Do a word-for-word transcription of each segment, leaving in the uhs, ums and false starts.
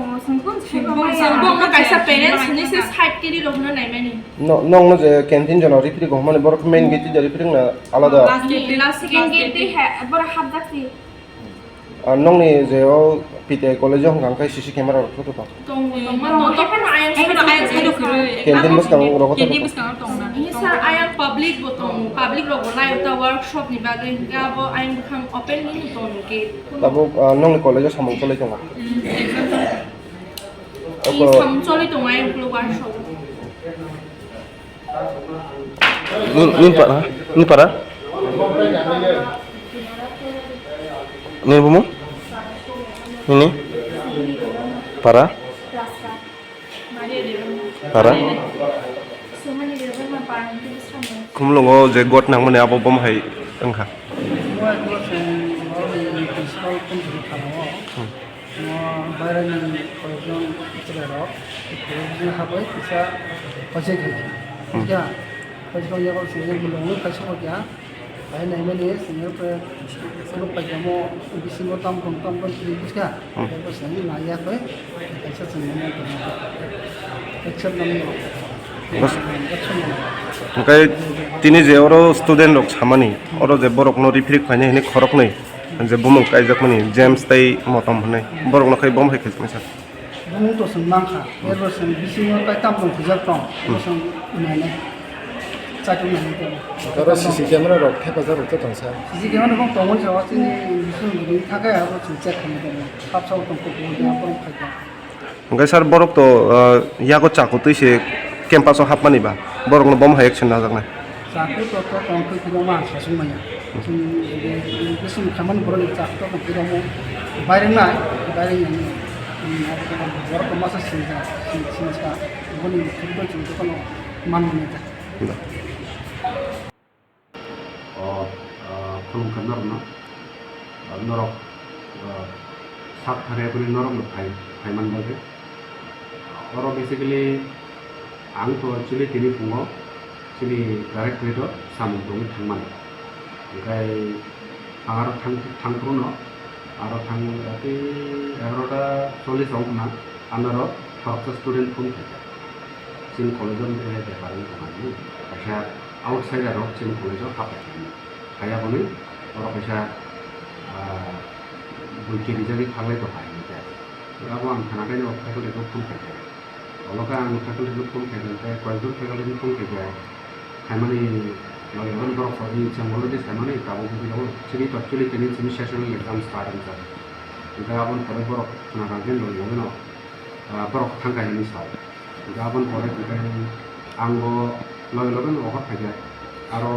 tongo, chwng kun chwng bo kaisa parents hinwi se side kiri rok hwnna naimani. No, nokno je canteen jora ripri go hwnmani borok main gate je ripri na alada. Last gate, last second gate tei he, borok hapjak si. Ah, nokni je o P T I college o hwnka hwnkhe C C camera rok photo tong. Tongo, tongo, tongo. Tei phano ayang side o kwrwi. Canteen bwskango rok photo tong. Canteen bwskango tong na. Ini sir ayang public bo tongo, public rok bo naio ta workshop ni bagwi hwnkhe abo ayang bwkhang open ni tongo gate. Tabuk, ah, nokni college o samung choli tongo. Hmm, exam choli. Abo samung choli tongo ayang ukuluk workshop. Ni, ni para? Ni para? Ni bumu? Ini? Para? Para? Khumlungo je got nangmani abo bom hai wngkha. Principal principal tamo. Hmm. Mo bairani koyekjon chwrairok, koyekjon habai kisa paisa khaikha. Hmm. Kya? Paisa khaikha, senior bolong paisa khaikha. Bai naimani senior khe senior paikha mo bisingo tam tong tam tong kiri buskha. Hmm. Bai senior naiya khe kaisa senior. Except nang. Bas. Hwnkhe tini je oro student rok samani, oro je borokno riprik khainai hwnwi khoroknwi je bumung kaijakmani James tei Motom hwnwi, borokno khai bom hai khaijak masa. Bumung to chwng mankha, erbo chwng bisingo tai tamo tong khuijak tong, ebo chwng nainai, chaitok nainai tong. Aro C C camera rok thepajak rok to tongsa. C C camera rok tongmani jaga chini bising bini thakai abo chwng check khainai tong, hapsao tong kok bo dia borok khaikha. Hwnkhe sir, borok to, ah, yago chakotwi se campus o hapmani ba, borokno bomo hai action najaknai. Chakri to to tong khe kwbangma sasung maya. Chwng bising khamani borok ni chakri to tong kwbangma. Baireng nai, baireng nai. Borok to masa sinja, sin-, sinsa. Boni khurdo chwng to kono man mani ta. O, ah, khulumkha norokno. Ah, norok, ah, sak thani aboni norokno phai, phaiman bagwi. Oro basically ang to actually tini phungo chini directorate-o samung tongwi thangmani. Hwnkhe ang aro thang, thangphruno, aro thang, tei egarota chollish wngkha na, anoro khoroksa student phone khaikha. Chini college-o wngkha khe bepar wngkha mani, kaisa outsider rok chini college-o hapai khaimani. Phai aboni oro kaisa, ah, bui kirijagwi khaklai tongkha hinwi khe. Abo ang khna khe no faculty-no phone khaikha. Olo khe ang faculty-no phone khaikha, tei koyekjon faculty-no phone khaikha. Khaimani logi logi borok kok ni chang already saimani tabuk wngwi tongo. Chini to actually tini chini sessional exam start wngkha. Hwnkhe aboni pore borok khna kha khe logi logi no, ah, borok thangkha hinwi sao. Hwnkhe aboni pore hwnkhe ang bo logi logi no ohor phaikha. Aro,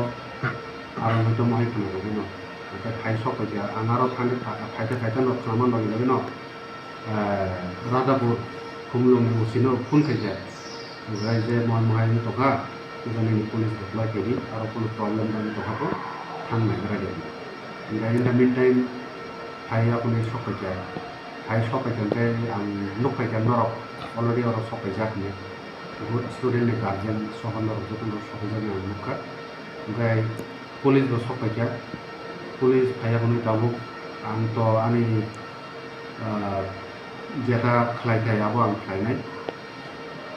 aro hwnkhe mohai khna rwgwi no. Hwnkhe phai sok phaikha. Ang aro thangwi pha-, phaikhe phaikhe no khna man logi logi no. Eh, Radhapur, Khumlung ni O C no phone khaikha. Omohai je mohai mohai wng tongkha, obo nini police reply khaidi, aro kono problem wng tongkha kho, thang naigra di. Hwnkhe in the meantime, phai yakuni sok phaikha. Phai sok phaikha hwnkhe ang nuk phaikha norok already oro sok phaijak hinwi. Student ni guardian sohor norok jotono sok phaijak hinwi ang nukha. Hwnkhe police bo sok phaikha. Police phai yakuni tabuk ang to ani ah, jeta khlai thai abo ang khlainai.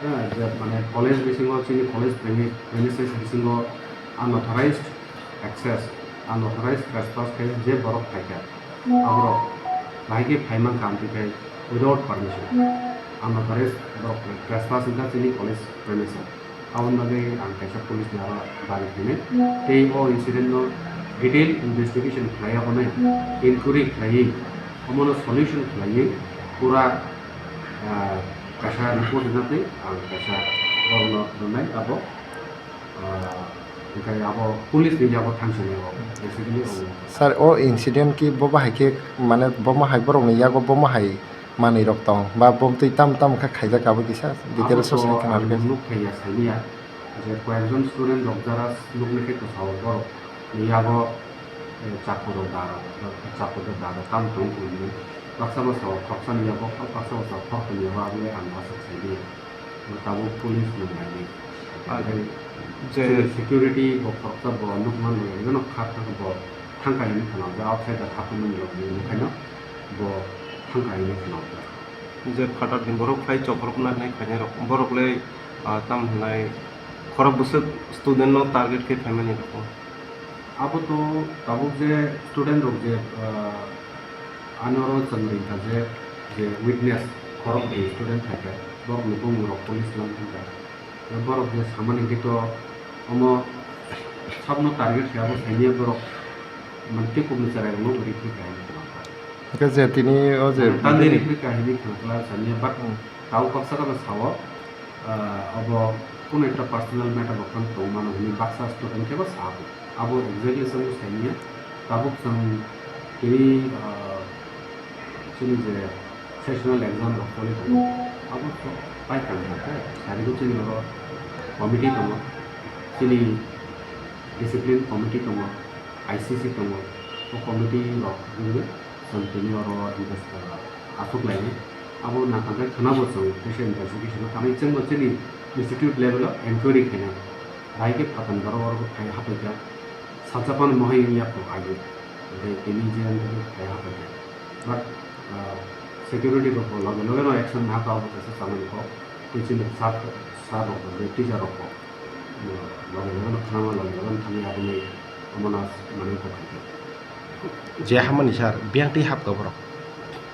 Ah, je mane college bisingo chini college premi-, premises bisingo unauthorized access, unauthorized trespass khai je borok phaikha. Aborok bahai khe phai mankha amtwi khai without permission. Unauthorized borok trespass wngkha chini college premises. Aboni bagwi ang kaisa police ni aro dabi khainai. Tei o incident no detail investigation khlai aboni inquiry khlaiwi omono solution khlaiwi pura, ah, kaisa report rwna tei ang kaisa borokno rwnai abo, ah, hwnkhe abo police ni yago thang sini abo basically ang Sir, o incident ki bo bahai khe mane bo mahai borok ni yago bo mahai manwi rok tong ba bo twi tam tam khe khaijak abo kisa details o sai khna rwkhe. Abo to ang nuk thaiya saimanya je koyekjon student rok jara nukni khe kwchao borok ni yago, eh, chakur rok da rok, chakur rok da rok tam tong tong hinwi baksa baksa o khoroksa ni yago baksa baksa o khoroksa ni yago aboni ang aswk saimanya. Tabuk police nung naidi. Ar je security bo khoroksa bo nukman rwgwi no kha thang bo thangka hinwi khna je outside the hapmani rok ni nukhaino bo thangka hinwi khna. Je phatar ni borok phai chokrokna hinwi khainai rok borok le, ah, tam hinai khorok bwswk student no target khe phaimani rok. Abo to tabuk je student rok je, ah, ani oro chwng ringkha je, je witness khorok bai student phaikha, borokni bumung rok police lam thangkha. Borok je samani hwnkhe to omo sabno target khe abo saimanya borok mane tei kubuni chwrai rokno bo rikri kahini khna kha. Hwnkhe je tini o je tandi rikri kahini khna kha saimanya but tabuk baksa khe bo sao. Ah, abo kunu ekta personal matter rok phano tong mano hwnwi baksa student khe bo sa kho. Abo exactly chwng saimanya. Tabuk chwng tini, ah, chini je sessional exam rok choli tongo, abo to pai tang kha khe, sari bo chini oro committee tongo, chini discipline committee tongo, I C C tongo, o committee rok wngwi chwng tini oro invest-, ah, aswk lainai. Abo nathangkhai khwnabo chwng teisa investigation-o thangwi chwngno chini institute level-o enquiry khainai. Bahai khe phatar borok oro phai hapaikha. Sachaphano mohai wngya kho agwi. Tei tini je wngkha phai hapaikha. But, ah, security rok bo loge loge no action nahakha abo kaisa chamani kok. Tei chini sir, sir rok bo, tei teacher rok bo, ah, loge loge no khwnama loge loge no thangwi aboni omono manwi kok khaikha. Je hamani sir, biyang tei hapkha borok.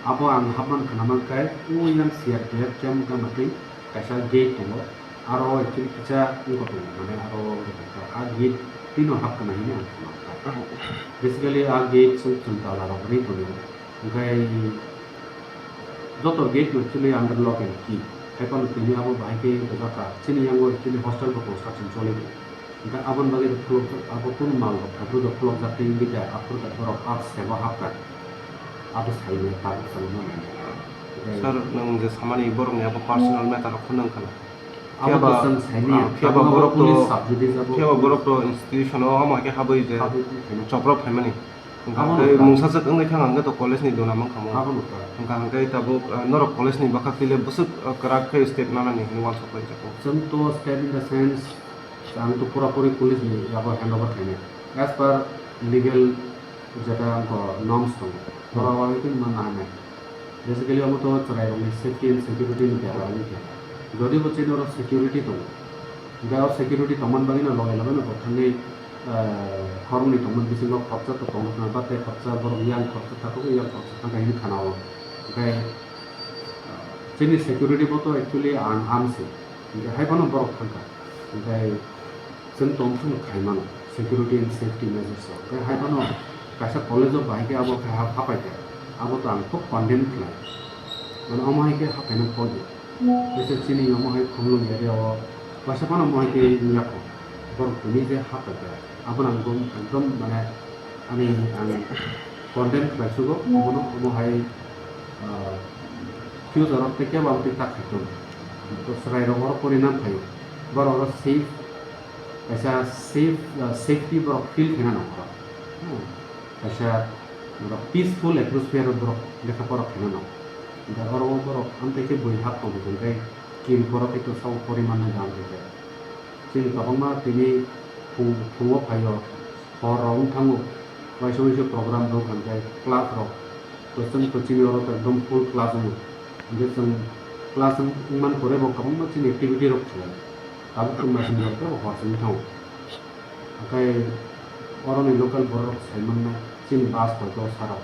Abo ang hapman khna mankhe, o yang C R P F camp gana twi kaisa gate tongo. Aro actually kisa wngkha tongo, mane aro wngkha tongo. A gate twino hap khna hini ang khna mankha. Basically, a gate chwng chwng tala rok ri tongo. Hwnkhe joto gate no actually under lock and key. Haiphano tini abo bahai khe rijak kha. Chini yango actually hostel bo construction choli tongo. Hwnkhe aboni bagwi rok khulokjak, abo kunu mal rok, abo rok khulokjak tei wngwi da, aphuru da borok a sebo hapkha. Abo saimanya tabuk chwng ma nai. Sir, nwng je samani borokni abo personal matter rok kheno wngkha na? Abo Phiya to ba, chwng saimanya, ah, phiya ba tabuk abo borok to, police subjudice abo phiya ba police. Borok to institution o omo hai khe habwi je Habwi khe khaina. Chopra phaimani. Hwnkha Abo hwnkhe no mungsa swk wngwi thang hwnkhe to college ni duna mankha mo. Abo no kha. Hwnkha hwnkhe tabuk, ah, norok college ni bwkhak twi le bwswk, ah, kwrak khe step nanani hinwi uansuk pai jago. Chwng to step in the sense, ang to pura puri police ni yago hand over khainai. As per legal jeta wngkha norms tongo. Borok Hmm. wngwi twi ma nahanai. Basically, omo to chwrairokni safety and security ni bera wngwi kha. Jodi bo chini oro security tongo, hwnkhe o security tongmani bagwino loge loge no bo thangwi, eh, khoroknwi tongmani bisingo khoroksa to tongo khna, ba tei khoroksa borok yang khoroksa thangkhe yang khoroksa thangkha hinwi khana-o. Hwnkhe, eh, chini security bo to actually ang, ang se. Hwnkhe hai phano borok thangkha. Hwnkhe chwng tong phano khai mano, security and safety measures rok. Hwnkhe hai phano kaisa college o bahai khe abo khai ha-, hapai kha. Abo to ang khub condemn khlai. Mane omo hai khe hapaina kok di. Kaisa chini omo hai Khumlung area o kaisa phano omo hai khe wngya kho. Borok tini je hapai kha. Abono ang ekdom, ekdom mane ani ang condemn khlai sugo. Omono omo hai, ah, future o tei kebo ang twi tak khai tong. To chwrai rok oro porinani phaio. Borok oro safe, kaisa safe, ah, safety borok feel khaina nangkha. Hmm. Kaisa borok peaceful atmosphere o borok lekha pora khaina nangkha. Hwnkhe oro o borok amtwi khe bui hap tongthokhai kiri borok tei to sabo poriman no dam khe. Chini kwbangma tini phung, phungo phaio, hor rok wng thango, waisa waisa program rok hwnkhai class rok, to chwng to chini oro to ekdom full class wngo. Hwnkhe chwng class wng-, wngmani pore bo kwbangma chini activity rok khlai. Tabuk chwng naising rok khe hor chwng thango. Hwnkhe oroni local borok rok sai mannai, chini bus hoi to sarok.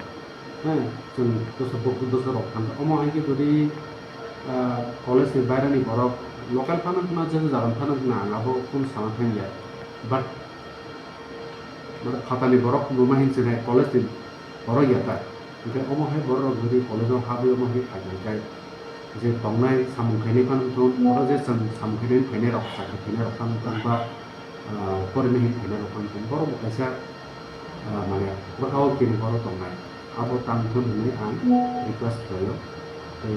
Heh, chwng dosa bok-, dosa rok thangkha. Omo hai khe jodi, ah, college ni bairani borok local phano wngkha, je jaga phano wngkha, ang abo kunu sana thangya. But, mane, phatani borok numa hinwi chinai college ni borok ya ta. Hwnkhe omo hai borok rok jodi college o habwi omo hai phaikha, hwnkhe je tongnai samung khainai phano wngthung, oro je chwng samung khainai phainai rok, chakri khainai rok phano wngthung ba, ah, porinai hinwi phainai rok phano wngthung, borok bo kaisa, ah, mane bwkha o kiri borok tongnai, abo tang thun hinwi ang request khlaio. Tei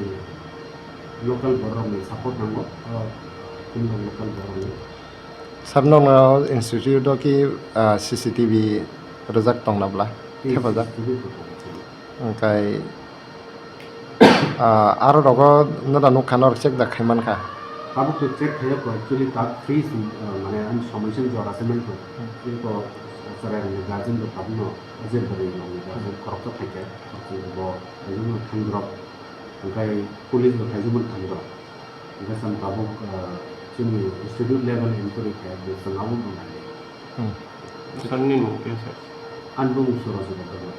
local borok rokni support nango, o Khumlung local borok rokni. Sir, nokno institute o ki, ah, C C T V rwjak tongna bla? Yes, thepajak. C C T V rwjak. Hwnkhe, ah, aro rogo nokha norok check da khai mankha? Abo to check khaio ko, actually tak free sing, ah, mane ani somoi sing jora se mankha. Hmm. Iko chwrai rokni guardian rok tabukno je bwrwi rokni guardian khoroksa phaikha, khoroksa bo khaijokma thangdrop, hwnkhe police bo khaijokma thangdrop. Hwnkhe chwng tabuk, ah, chini institute level inquiry khe bo chwng abo bo nai. Hmm. Sir, nini mung khe sir? Ani bumung Suraj Debbarma.